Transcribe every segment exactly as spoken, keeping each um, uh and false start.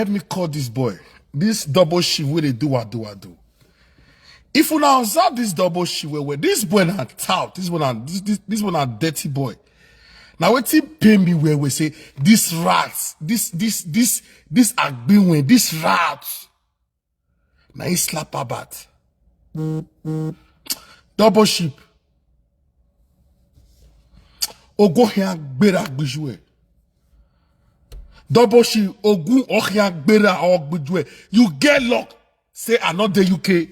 Let me call this boy. This double shift wey dey do wa do wa do. If una observe this double shift well well, this boy na tout. This one na this this this one na dirty boy. Na wetin pain me well well say this rat, this this this this agbinwe, this rat. Na he slap her bat. Double shift. Ogo hia gbera gbijue. Double shift. Ogun ohia gbera ogbijue. You get luck. Say I not the U K.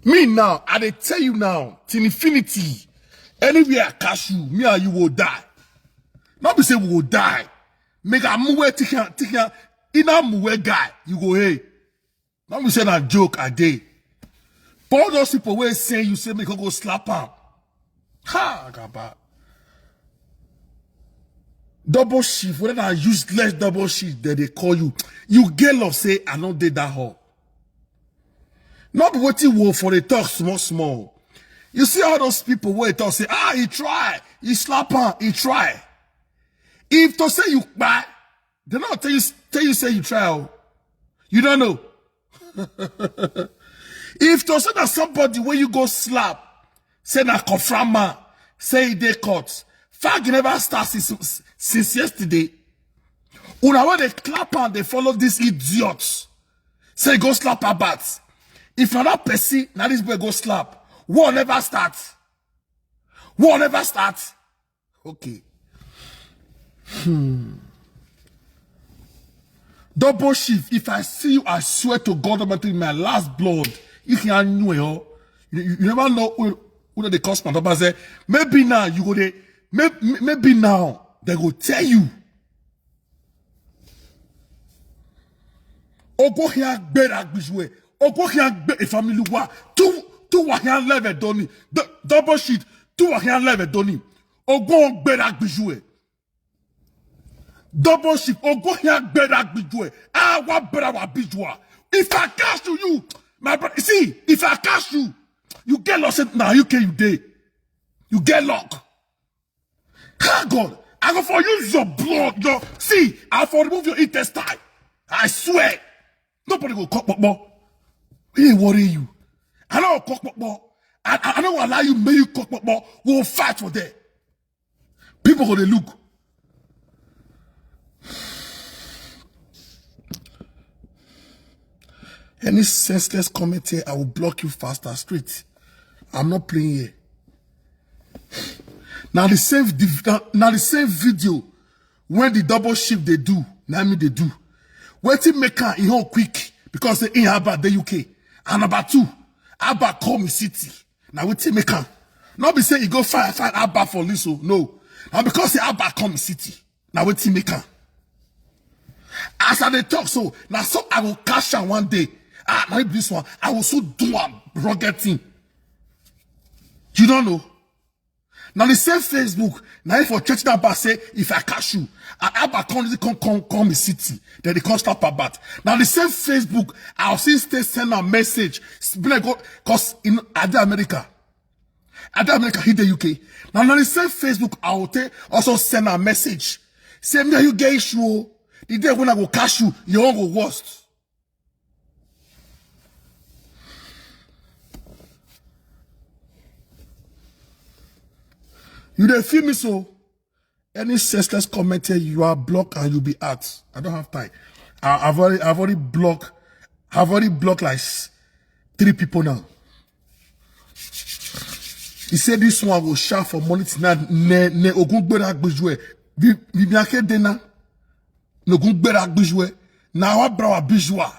Me now, I dey tell you now, till infinity. Anywhere I catch you, me and you will die. Not be say we will die. Make a muwe tikan tikan. In a muwe guy, you go hey. Not be say na joke I dey. But all those people wey say you say make I go slap am. Ha gaba. Double shift, whether na useless double shift that they call you. You get love say I no dey that hall. Not wetin wo for the talk small small. You see all those people wey talk say ah he try, he slap am, he try. If to say you buy, they not tell you tell you say you try. Oh. You don't know. If to say that somebody where you go slap, say na confront man, say e dey court. Fag never start since since yesterday. Una wey dey clap and dey follow these idiots. Say go slap her bat. If na that person, na this boy go slap. War never start. War never start. Okay. Hmm. Double shift. If I see you, I swear to God Almighty, my last blood. If you are new, you, you never know who who dey cause my say maybe now you go dey maybe, maybe now they go tell you. Ogo hia gbera gbijue. Ogo hia gbe family wa. Tu tu wa hia leve doni. Double shift. Tu wa hia leve doni. Ogo gbera gbijue. Double shift. Ogo hia gbera gbijue. Ah, wa bra wa bijua. If I catch you, you, my brother, see, if I catch you, you get lost in now, you can you day. You get luck. Ah, God, I go for use your blood. Your see, I for remove your intestine. I swear. Nobody go cock more. He worry you. I don't cock more. I, I don't allow you make you cock more. We'll fight for there. People go dey look. Any senseless comment here, I will block you faster, straight. I'm not playing here. Now the same now, now the same video when the double shift they do, now me they do. Wetin make am e hold quick because say in Abba the U K and number two, Abba come city. Now wetin make am? Not be say you go find find Abba for this, oh no. Now because say Abba come city. Now wetin make am? As I dey talk so, now so I will cash am one day. Ah, now this one, I will so do a rugged thing. You don't know. Now the same Facebook, now if for church that bar say if I catch you, and Abba come come come come the city, then they come stop about. Now the same Facebook, I'll see stay send a message. Because in other America, other America hit the U K. Now now the same Facebook, I'll take also send a message. Say me you get issue. Oh. The day when I go catch you, you won't go worst. You dey feel me so? Any senseless comment here, you are blocked and you'll be out. I don't have time. I, I've already, I've already blocked, I've already blocked like three people now. He said this one will shout for money tonight. Ne ne ogun gbera gbejue. Bi bi ake dena. Nogun gbera gbejue. Na wa bra wa bijua.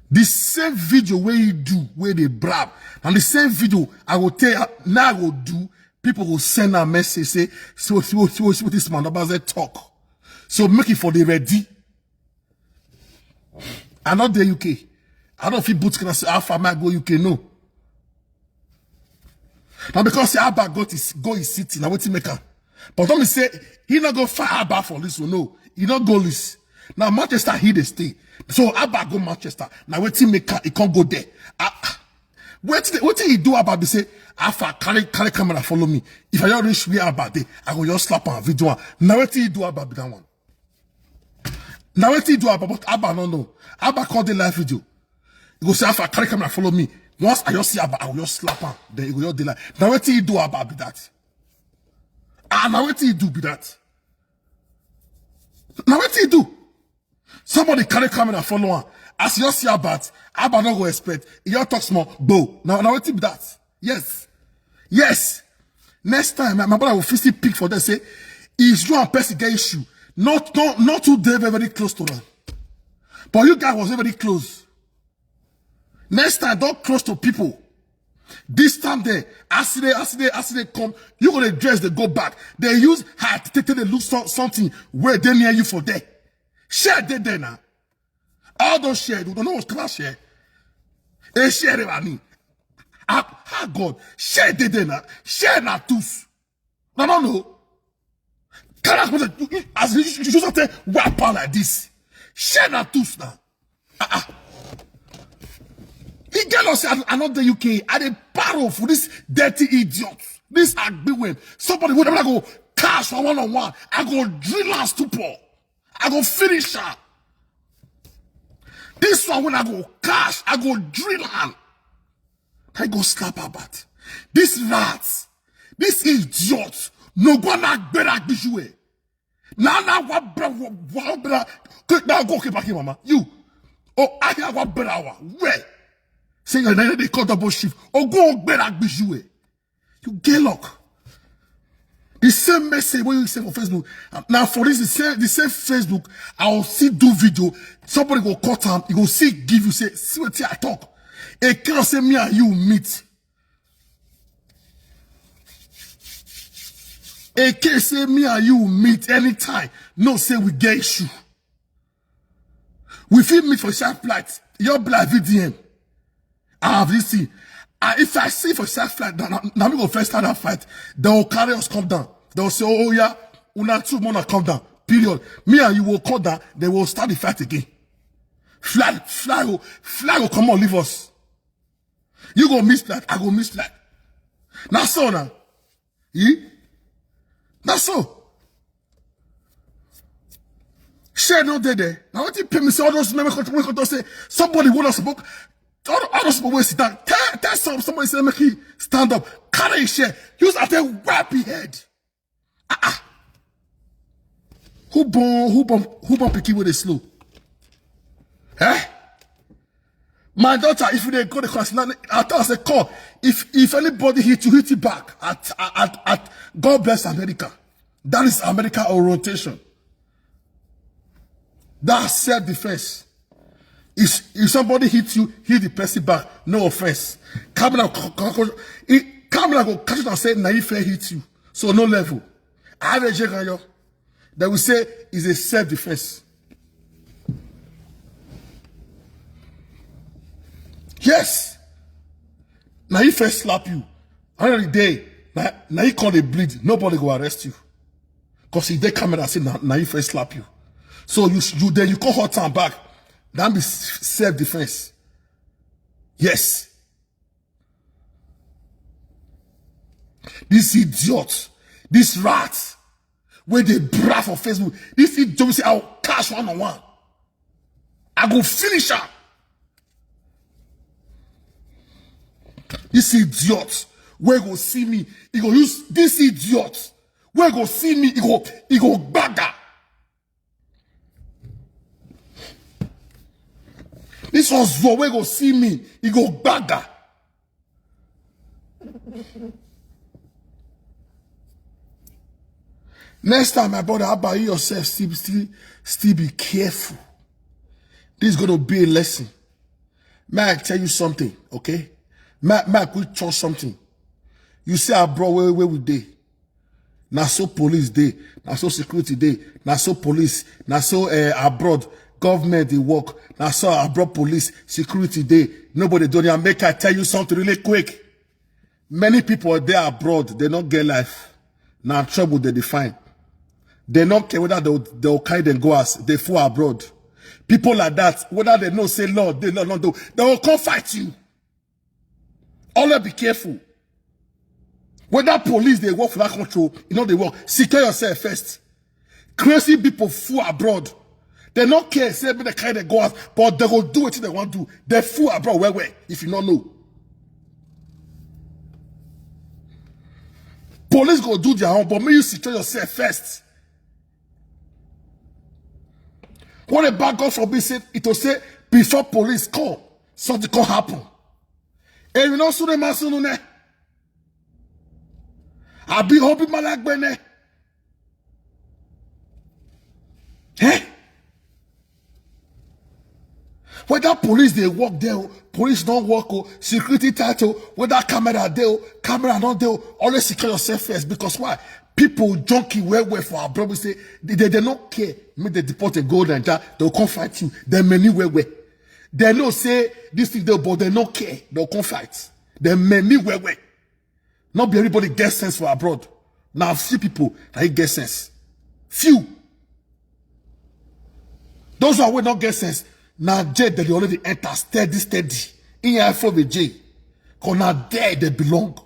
The same video where you do, where they brab. And the same video, I will tell you, now I will do, people will send a message, say, so, so, so, so this man, about that talk. So make it for the ready. I not the U K. I don't feel boots can say, how far am I go U K? No. Now because say Abba go to go his city, now what he make am? But don't say he not go far Abba for this one. No, he not go this. Now Manchester he dey stay. So Abba go Manchester. Now what he make am? He can't go there. Ah, what what he do Abba be say? Alpha carry carry camera follow me. If I don't reach where Abba dey, I go just slap am video. Now what he do Abba be that one? Now wetin he do about, but Abba no know. Abba call the live video. He go say, "If I carry camera, follow me." Once I just see Abba, I will just slap him. Then he go just dey like, now wetin he do about be that? Ah, now wetin he do be that? Now wetin he do? Somebody carry camera, follow him. As you see Abba, Abba no go expect. You talk small, go. Now, now wetin be that? Yes. Yes. Next time, my, my brother will fit still pick for them, say, if you and person get issue, not, not, not too dey very, very close to them. But you guys was very close. Next time, don't close to people. This time there, as they, as they, as they come, you gonna dress, they go back. They use heart, take, take, they look some, something where they near you for there. Share dey there now. All those share, you don't know what class share. They share it, I mean. Ah, ah, God, share dey there now. Share na tools. No, no, no. Carry as much as you, you, you just have to wipe out like this. Share na tools now. Ah, ah. He get us, I, I not the U K. I dey borrow for this dirty idiot. This agbiwen. Somebody would never go cash for one on one. I go drill and stupor. I go finish her. This one when I go cash, I go drill her. I go slap her back. This rat, this idiot, no go na gbera gbijue. Na na wa bra wa wa bra. Quick now go keep back mama. You. Oh, I have wa bra wa. Where? Say your name they call double shift. Oh, go gbera gbijue. You get luck. The same message when you say for Facebook. Now for this, the same, the same Facebook, I will see do video. Somebody go cut am. He go see give you say, "See what I talk." A can say me and you meet. A can say me and you meet anytime. No say we get issue. We fit meet for sharp flight. Your black V D M. I have this thing. I, if I see for sharp flight, now, now, now we go first start that fight. They will carry us come down. They will say, "Oh yeah, una two more come down." Period. Me and you will come down. They will start the fight again. Fly, fly, oh, fly will come on, leave us. You go miss flight, I go miss flight. Now so now. Eh? Now so. Share no dey there. Now what you pay me say all those men wey come, wey come say somebody want us book. All, all those people wey sit down. Tell, tell some, somebody say make he stand up. Carry his share. Use that to wipe his head. Ah, ah. Who born, who born, who born pikin wey dey slow? Eh? My daughter, if you dey go the class, now, I tell her say, "Call. If, if anybody hit you, hit it back." At, at, at, at God bless America. That is America orientation. That's self-defense. If, if somebody hit you, hit the person back. No offense. Camera, c-, c-, c-, it, camera go catch it and say, "Na if I hit you." So no level. I have a check on you. They will say it's a self-defense. Yes. Now if I slap you, end of the day, now, now you call a bleed. Nobody go arrest you. 'Cause if they come and say, "Now, now if I slap you." So you, you, then you call hot and back. That be s-, self-defense. Yes. This idiot, this rat, where they bra for Facebook. This idiot say, "I'll cash one on one. I go finish her." This idiot, where go see me, he go use this idiot. Where go see me, he go, he go bagger. This was your way go see me, he go bagger. Next time, my brother, how about you yourself? Still, still, still be careful. This is gonna be a lesson. May I tell you something, okay? May, may I quick tell something? You say abroad where, where we dey? Na so police dey, na so security dey, na so police, na so, eh, abroad government dey work, na so abroad police security dey. Nobody do anything. Make I tell you something really quick. Many people dey abroad, they no get life. Na trouble they define. They no care whether they will, they will carry them go as they full abroad. People like that, whether they know say law, they law no do, they will come fight you. Always be careful. Whether police they work for that control, you know they work. Secure yourself first. Crazy people full abroad. They no care, say make they carry the go out, but they go do wetin they want do. They fool abroad well well, if you no know. Police go do their own, but make you secure yourself first. When a bad God forbid, say it will say before police come, something can happen. And you know, soon, soon, I be hoping my like, eh? Whether police dey work there, o, police no work, o, security tight, o, whether camera dey, o, camera no dey, o, always secure yourself first. Because why? People junkie well well for abroad. We say they, they, they no care. Make they deport and go Naija, they will come fight you. They many well well. They know say this thing dey, but they no care. They will come fight. They many well well. Not be everybody get sense for abroad. Now few people that get sense. Few. Those who are not get sense, now jail they already enter steady, steady. In F O V J. Cause now there they belong.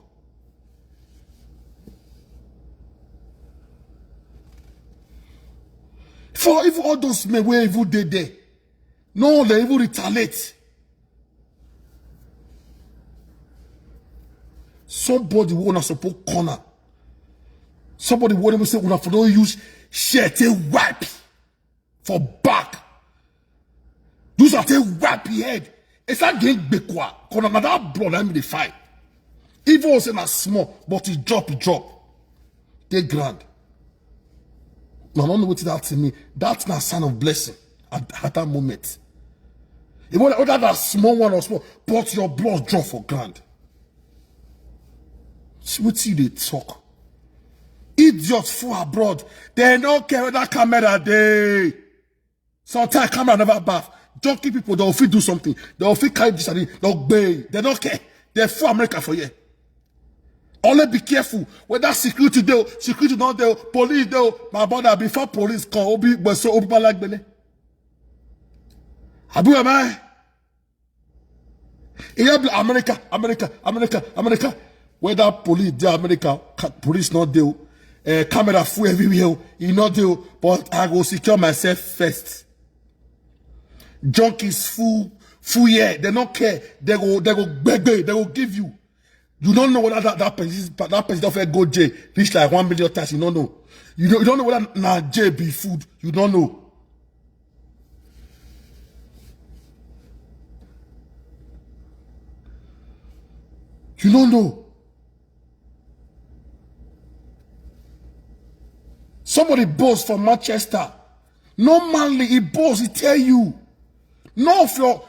For even all those men where even they there, no, they even retaliate. Somebody who na support corner. Somebody who dem say una for don use share take wipe for back. Use am take wipe your head. It's a game gbekwa. Corner na that blood let me dey fight. Even say na small, but e drop, e drop. Take ground. Now, I don't know what that to me. That's not a sign of blessing at, at that moment. Even whether that small one or small, but your blood drop for ground. See what you they talk. Idiot fool abroad. They don't care whether camera day. Sometimes camera never bath. Junkie people, they'll fit do something. They'll fit carry this and they'll bay. They don't care. They're for America for you. Only be careful. Whether security do, security not do, police do, my brother, before police come, obi, but so obi like bene. Abu am I? Here be America, America, America, America. Whether police dey America, ca- police not do. Uh, camera full everywhere, e not do. But I go secure myself first. Junkies full, full here. They don't care. They go, they go, beg, beg, they go give you. You don't know whether that, that person, that person don't go jail, reach like one million times. You don't know. You don't, you don't know whether na jail be food. You don't know. You don't know. Somebody boast from Manchester. Normally, he boast, he tell you. No, if your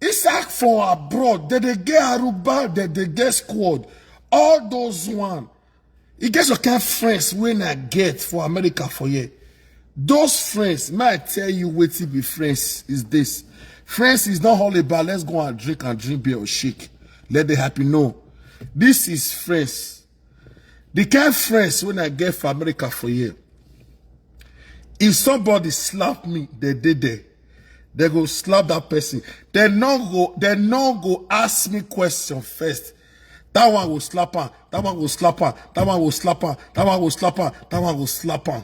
Isaac for abroad, that they get Aruba, that they get squad. All those one. He gets your kind of friends when I get for America for here. Those friends, may I tell you what to be friends is this. Friends is not all about let's go and drink and drink beer or shake. Let them happy. No. This is friends. The kind of friends when I get for America for here. If somebody slap me, they did there. They go slap that person. They no go, they no go ask me question first. That one will slap her. That one will slap her. That one will slap her. That one will slap her. That one will slap her.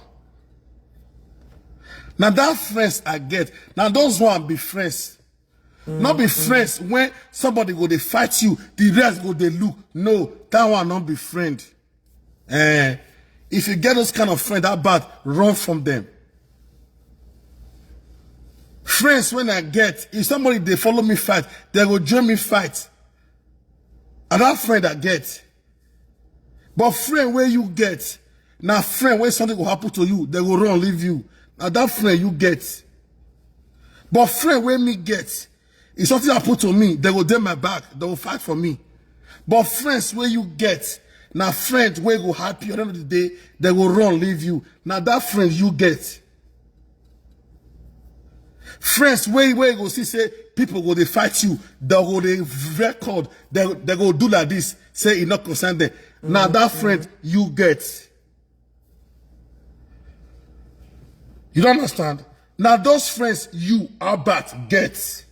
Now that friends I get. Now those one be friends. Not be friends when somebody go they fight you, the rest go they look. No, that one not be friend. Eh, if you get those kind of friend that bad, run from them. Friends when I get, if somebody they follow me fight, they go join me fight. And that friend I get. But friend where you get, now friend where something will happen to you, they will run leave you. Now that friend you get. But friend where me get, if something happen to me, they will dey my back, they will fight for me. But friends where you get, now friend where go happy at the end of the day, they will run leave you. Now that friend you get. Friends where where go see say people go they fight you, they go they record, they, they go do like this, say it not concern them. Now that friend you get. You don't understand? Now those friends you Albert get.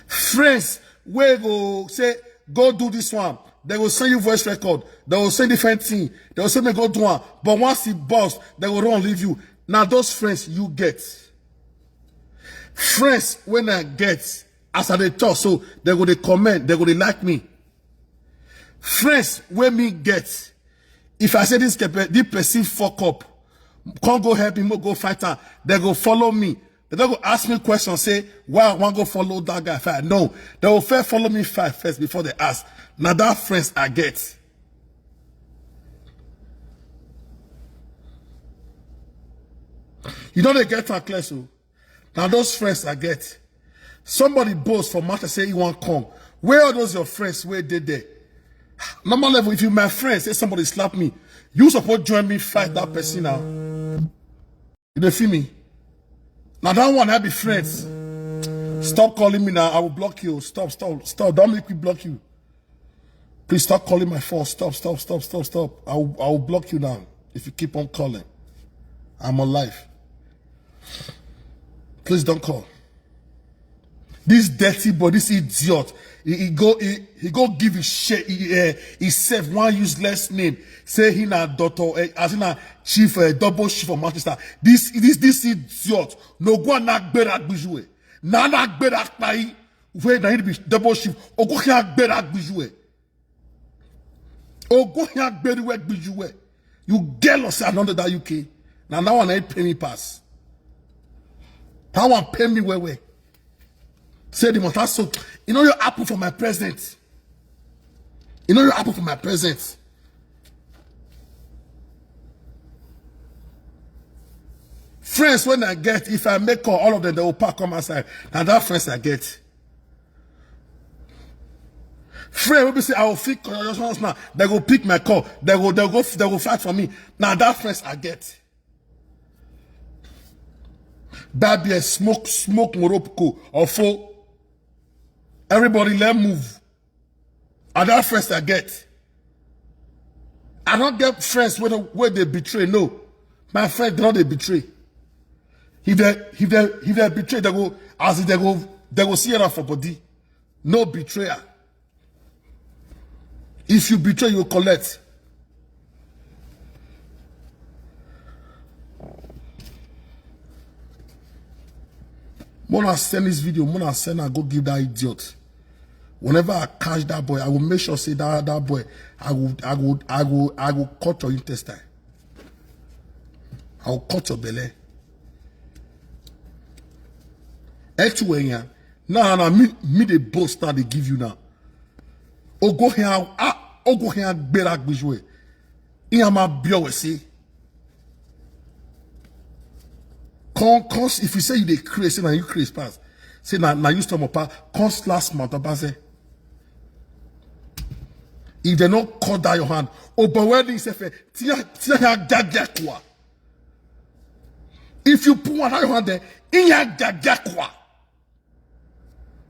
Friends where go say go do this one. They will send you voice record. They will send different thing. They will send me go do one. But once he boss, they will run leave you. Now those friends you get. Friends when I get, as I dey talk, so they go dey comment, they go dey like me. Friends when me get, if I say this kepe, this person fuck up, can't go help him, go fight her, they go follow me. They don't go ask me questions, say why I want go follow that guy fight. No, they will first follow me fight first before they ask. Now that friends I get. You know they get her clear, so now those friends I get. Somebody boast for matter say he want come. Where are those your friends? Where they there? Normal level, if you my friend say somebody slap me, you support join me fight that person now. You dey feel me? Now that one I be friends. Stop calling me now. I will block you. Stop, stop, stop. Don't make me block you. Please stop calling my phone. Stop, stop, stop, stop, stop. I will, I will block you now if you keep on calling. I'm on live. Please don't call. This dirty boy, this idiot, he, he go he, he go give his shit he, uh, himself one useless name. Say he na doctor, uh, as in a chief, uh, double chief of Manchester. This this this idiot. No go na gbera gbijue. Na na gbera kpai. Where na he be double chief. Ogo ya gbera gbijue. Ogo ya gbera gbijue. You get lost another that U K. Now that one I pay me pass. That one pay me well well. Say the matter so. You know you happen for my present. You know you happen for my present. Friends when I get, if I make call, all of them they will pack come outside. Now that friends I get. Friend will be say I will pick call your house now. They go pick my call. They go they go they go fight for me. Now that friends I get. That be a smoke smoke Morocco or four. Everybody let move. And that friends I get. I don't get friends where they, where they betray. No, my friend don't they betray. If they if they if they betray, they go as if they go they go see her for body. No betrayal. If you betray, you collect. Mona send this video. Mona send I go give that idiot. Whenever I catch that boy, I will make sure say that that boy, I will, I will, I will, I will cut your intestine. I will cut your belly. Actually, yeah. Now, now me, me the boss now they give you now. Ogo here, ah, ogo here, better gbijwe. Iyama bio we see. Come, come, if you say you dey craze, say na you craze pass. Say na na you stomach pa. Come last month, Oba say. If they no cut down your hand, Oba wedding say fe. Tia tia ya gagakwa. If you put one out your hand there, in ya gagakwa.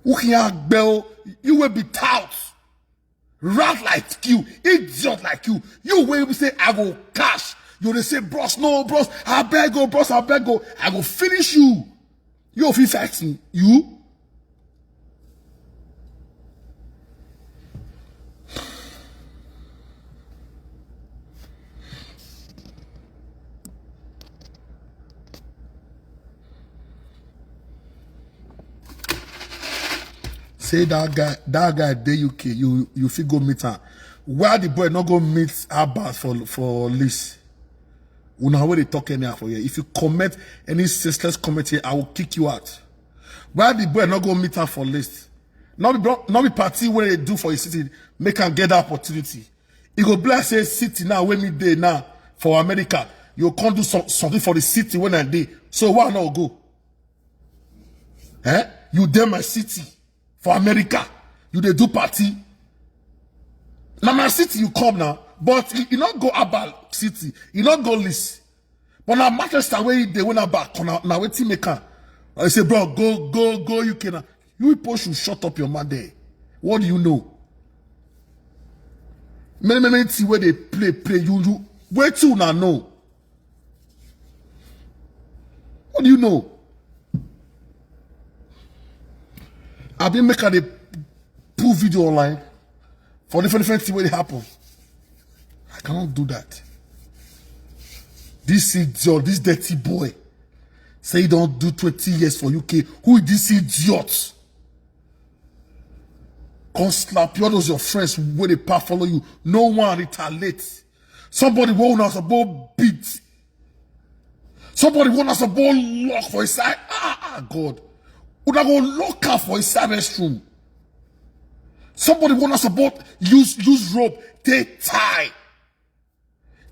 Ukia bell, you will be tout. Rat like you, idiot like you. You will say I go cash. You dey say bros, no bros, I beg go bros, I beg go. I go finish you. You fit fight me. You. Say that guy, that guy dey U K, you you fit go meet am. Why the boy not go meet Abbas for for list? Una wey dey talk anyhow for here. If you comment any senseless comment here, I will kick you out. Why the boy not go meet am for list? Not be bro- not be party where they do for his city, make am get that opportunity. E go be like say city now wey me dey now for America, you come do some, something for the city when I dey. So why not go? Eh? You dey my city for America, you dey do party. Na my city you come now, but you, you not go about city, you not go list. But na Manchester wey you dey when I back na na wetin make am. I say, bro, go go go U K now. You people should shut up your mouth there. What do you know? Many many things where they play play you you wait till now know. What do you know? I been make a dey put video online for different different things wey dey happen. I cannot do that. This idiot, this dirty boy. Say you don't do twenty years for U K. Who is this idiot? Come slap you. All those your friends wey dey pa follow you. No one retaliate. Somebody wey una suppose beat. Somebody wey una suppose lock for inside. Ah, ah, God. Una go lock am for inside restroom. Somebody wey una suppose use, use rope, take tie.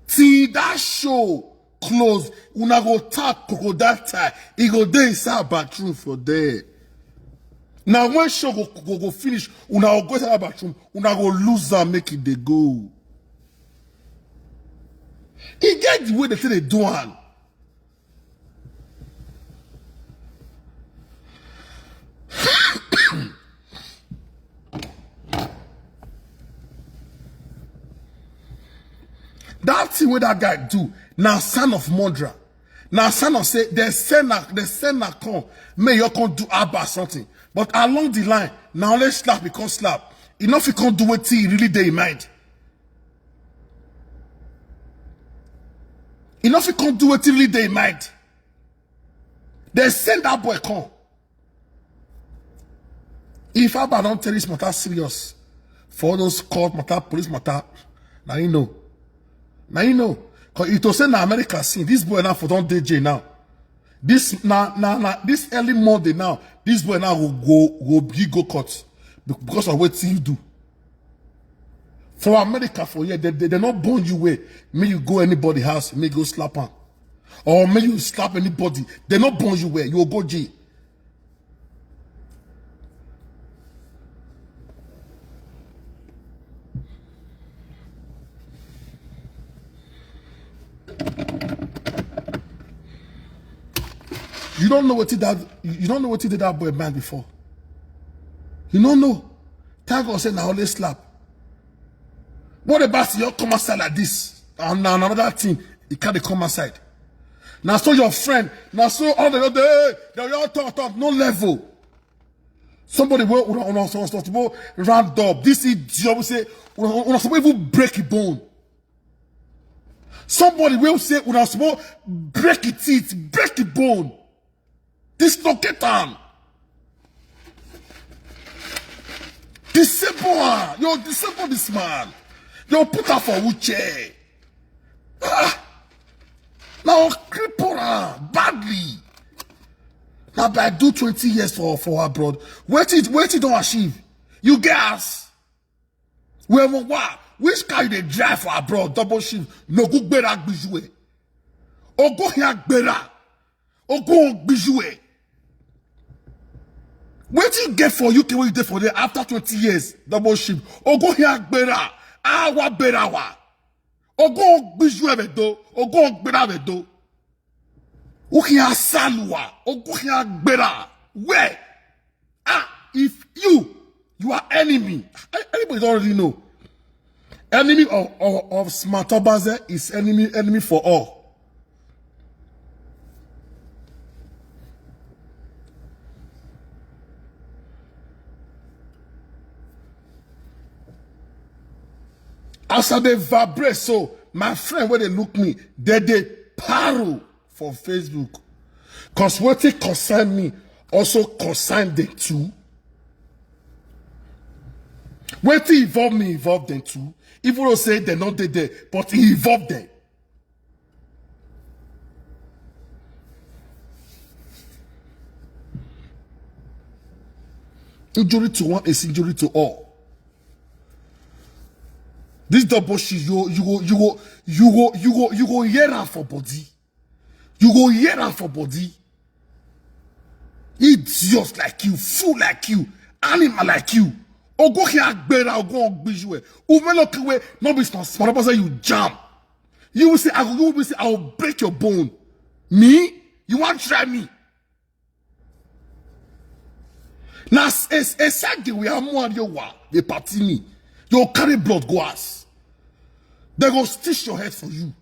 Till that show close, una go tap crocodile tie. E go dey inside bathroom for there. Now when show go, go, go finish, una go go inside bathroom, una go lose am, make it dey go. E get the way they say they do am. That thing wey that guy do, na sign of murderer. Na sign of say they send na, they send na come, may you come do Abba something. But along the line, na only slap he come slap. He no fit come do wetin he really dey in mind. He no fit come do wetin really dey in mind. They send that boy come. If Abba don't tell this matter serious, for all those court matter, police matter, now you know. Now you know. Cause it was say na America scene. This boy now for don D J now. This na na na this early Monday now. This boy now go go go big go court be- because of what you do. For America for here, they, they, they not born you where. May you go anybody house, may you go slap him. Or may you slap anybody. They not born you where. You go jail. You don't know what did that you don't know what did that boy man before. You don't know. Thank God say na only slap. What about you come outside like this? And now another thing, you can't come outside. Now so your friend, now so all the other day, they all talk talk, no level. Somebody will una una supposed to round up. This idiot will say una una supposed to break a bone. Somebody will say una supposed break a teeth, break a bone. Dislocate am. Disable am. You disable this man. You put am for wheelchair. Ah, now cripple am badly. Now by do twenty years for for abroad. Wetin wetin don achieve? You get house? Where wa? Which car you dey drive for abroad? Double shift. No good gbera gbijue. Ogo here gbera. Ogo gbijue. Wetin you get for U K wey you dey for there after twenty years? Double shift. Ogo here gbera. Awa berawa. Ogo gbijue bedo. Ogo gbera bedo. Ukia salua. Ogo here gbera. Where? Ah, if you you are enemy. Anybody don't already know. Enemy of, of, of Smart Obaze is enemy enemy for all. As I dey vibrate, so my friend where they look me, they they paro for Facebook. Cause what it concern me also concern them too. What it involve me involve them too. Even though say they not they there, but he involved them. Injury to one is injury to all. This double shit, you you go you go you go you go you go hear am for body. You go hear am for body. Idiot like you, fool like you, animal like you. Ogo here agbera ogo ogbijue. Umelokiwe no be small small person you jam. You will say I will you will say I will break your bone. Me? You want to try me? Na esagi we are more you wa the party me. You carry blood go ass. They go stitch your head for you.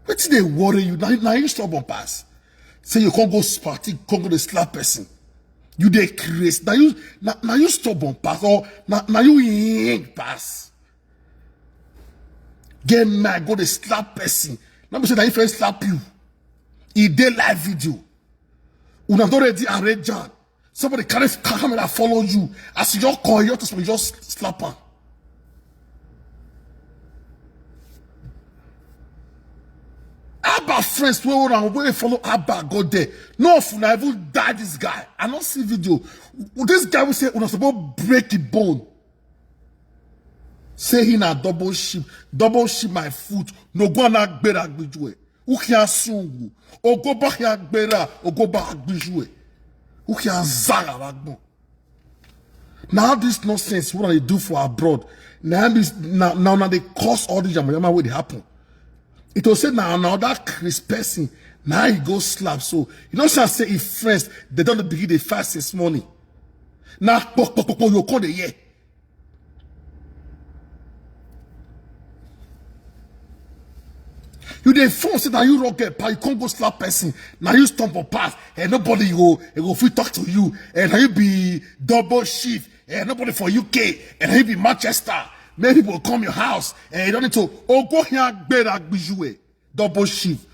Wetin dey worry you? Now, now you stubborn pass. Say you can't go sparty, can't go to slap person. You dey craze. Now you now, now you stubborn pass or now, now you yank pass. Get mad, go to slap person. Let me say that if I slap you. E dey live video. Una don already arrange am. Somebody carry camera follow you. As you just call, you just, you just slap am. Abba friends wey una wey follow Abba go there. No of una even die this guy. I no see video. This guy wey say una suppose break the bone. Say he na double shift, double shift my foot. No go na gbera gbijue. Ukia sungu. Ogoba ya gbera, ogoba gbijue. Ukia zara wagbo. Now this nonsense what I do for abroad. Now this now now, now they cause all the yamayama wey dey happen. It was said now now that Chris person now he go slap. So you know say if friends they don't begin the fight since morning. Now pok pok pok pok you call the year. You dey phone say that you rock get pa, you can't go slap person. Now you stomp for pass and nobody go go fit talk to you. And now you be double shift and nobody for U K and now you be Manchester. Many people come your house and you don't need to oh go here gbera gbijue double shift.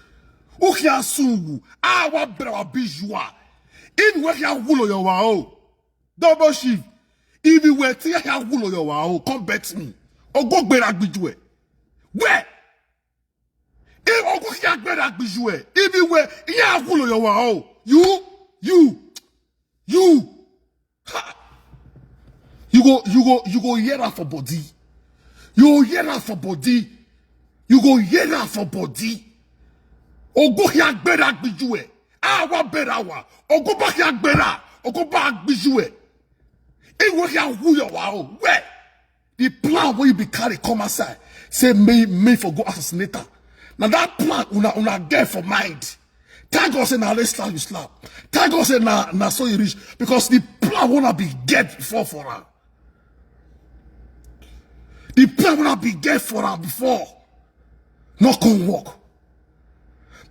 Ukia sungu awa bra bijua. If we here wulo your wow. Double shift. If you were here wulo your wow, come bet me. Ogo gbera gbijue. Where? If ogo here gbera gbijue. If you were here wulo your wow. You, you, you. Ha! You go, you go, you go hear that for body. You go hear that for body. You go hear that for body. Ogo ya gbera gbijue. Awa berawa. Ogo ba ya gbera. Ogo ba gbijue. Iwo ya wuyo wa o. Where? The plan wey you be carry come outside. Say me, me for go assassinate am. Now that plan una una get for mind. Thank God say na only slap you slap. Thank God say na na so you reach because the plan wanna be get before for am. The plan wanna be get for am before. No come work.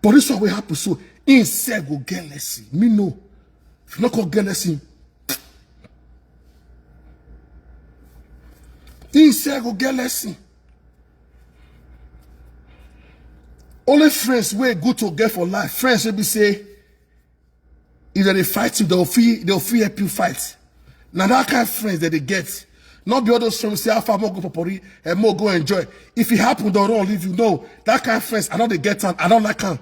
But this one will happen so inside go get lesson. Me no. If you no come get lesson, inside go get lesson. Only friends wey good to get for life. Friends wey be say if they dey fight you, they'll feel they'll feel help you fight. Now that kind of friends that they get. Not be all those friends say how far more go popori and more go enjoy. If it happen, they'll run leave you. No, that kind of friends, I don't dey get am. I don't like am.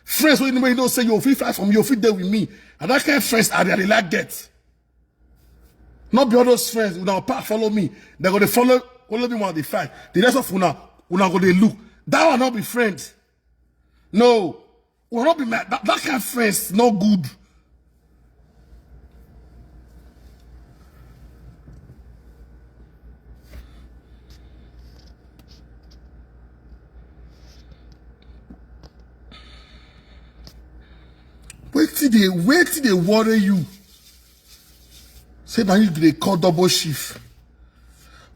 Friends wey you know say you fit fight from you fit dey with me. And that kind of friends I really like get. Not be all those friends una pa follow me. They go dey follow follow me while they fight. The rest of una una go dey look. That one not be friend. No, una not be mad. That, that kind of friends no good. Wetin dey wetin dey worry you? Say na you dey call double shift.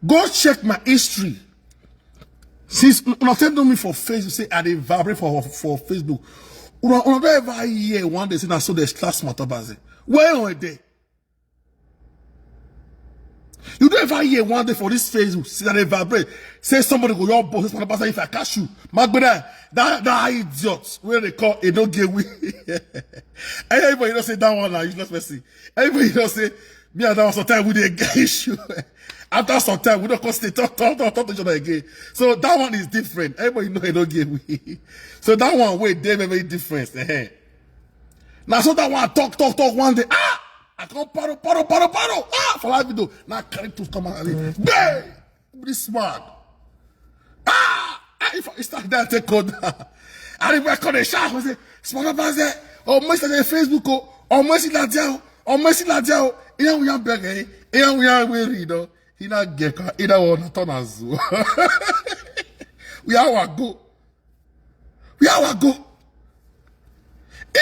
Go check my history. Since una take know me for Facebook, say I dey vibrate for for Facebook. Una una don ever hear one day say na so dey slash Matter Baze? Where on dey? You don't ever hear one day for this Facebook, see that they vibrate. Say somebody go your boss, this one if I catch you. My brother, that that idiot, where they call it don't get we. Everybody don't say that one now, useless person. Everybody don't say me and that one sometimes we dey get issue. After some time, we don't come stay talk, talk, talk, talk to each other again. So that one is different. Everybody know it don't get we. So that one way they very different. Eh. Now so that one talk, talk, talk one day. Ah! I come paro, paro, paro, paro. Ah, for live video. Now carry tools come out. Hey, this one. Ah, ah, if I start that take code. And if I call the shout, I say, small up there. Oh, my say Facebook. Oh, my see that there. Oh, my see that there. Yeah, we are begging. Yeah, we are weary though. He not get car. Either one turn us. We are our go. We are our go.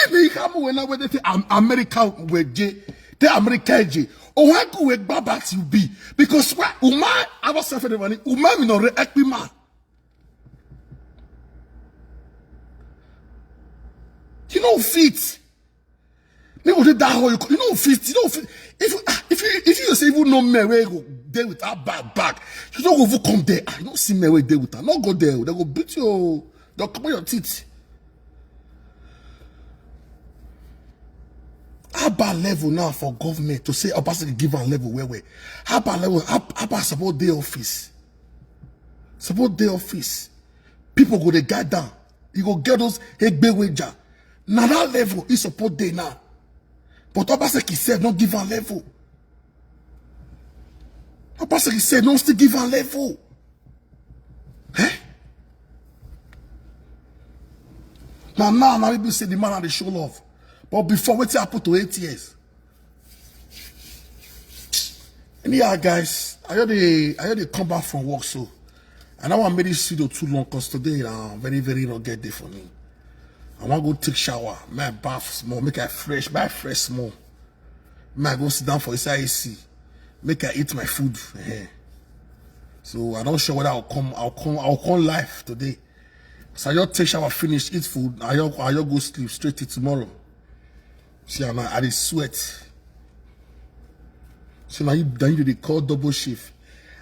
Ebe ikamu wena wede te Am- America weje, te America je. O wa ku we gba back you be because wa uma aba sefe de mani uma mi no re ekpi ma. You know fit. Me go dey that hole. You know fit. You know fit. If you ah, if you if you say even no man wey go dey with that bad bag, you no go even come there. Ah, you no see man wey dey with am. No go there. They go beat you. They'll come your teeth. How about level now for government to say Obaseki give am level well well? How about level? How, how about support the office? Support the office. People go dey guide down. You go get those Egbe wager. Now that level is support dey now. But Obaseki said not give am level. Obaseki said no still give am level. Eh? Now now now people say the man and the show love. But before wetin happen to eight years? Anyhow, guys, I hear they I hear they come back from work, so I don't want make this video too long because today na very very rugged day for me. I want go take shower, my bath small, make I fresh, my fresh small. Make I go sit down for inside A C, make I eat my food. Eh. So I don't sure whether I'll come, I'll come, I'll come live today. So I just take shower, finish, eat food, I just, I just go sleep straight till tomorrow. See, I, I dey sweat. So now you then you dey call double shift.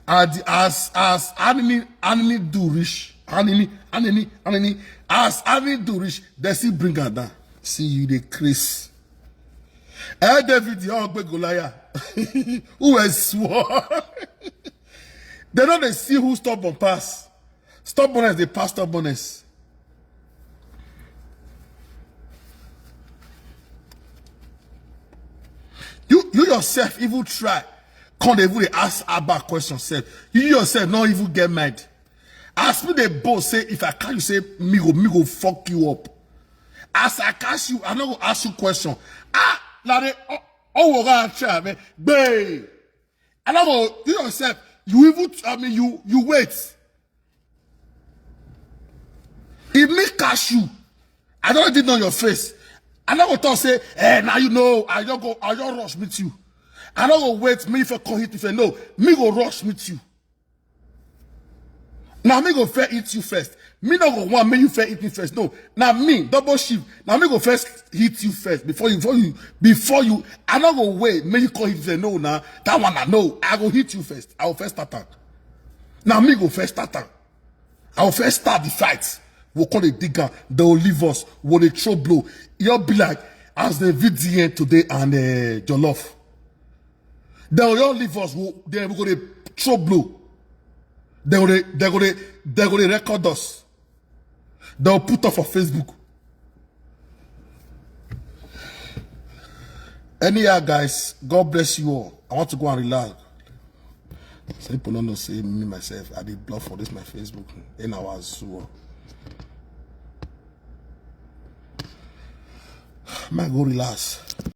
As as as enemy enemy do reach enemy enemy enemy as enemy do reach, they still bring her down. See you dey craze. Eh, David, you ogbe Goliath. Who has swore? They don't dey see who stubborn pass. Stubbornness dey pass stubbornness. You you yourself even try. Come dey even dey ask Abba question sef. You yourself no even get mind. As me dey boast say if I catch you say me go me go fuck you up. As I catch you, I no go ask you question. Ah, na the oh oh go try me. Gbey. I no go you yourself. You even I mean you you wait. If me catch you, I don't did on your face. I no go talk say, eh, now you know, I don't go, I don't rush meet you. I no go wait, me if I come hit you, no, me go rush meet you. Now me go fair eat you first. Me no go want me you fair eat me first. No, now me double shift. Now me go first hit you first before you before you before you. I no go wait. Me you come hit you no now. That one I know. I go hit you first. I will first start am. Now me go first start am. I will first start the fight. We'll call it digger. They will leave us. We'll dey throw blow. You'll be like as the V D N today and uh, Jollof. They will all leave us. We'll, they will go dey throw blow. They will dey- they go dey- they go dey record us. They'll put up for Facebook. Anyhow, guys, God bless you all. I want to go and relax. Some people don't know say me myself. I did block for this my Facebook. In our zoo. Man, go relax.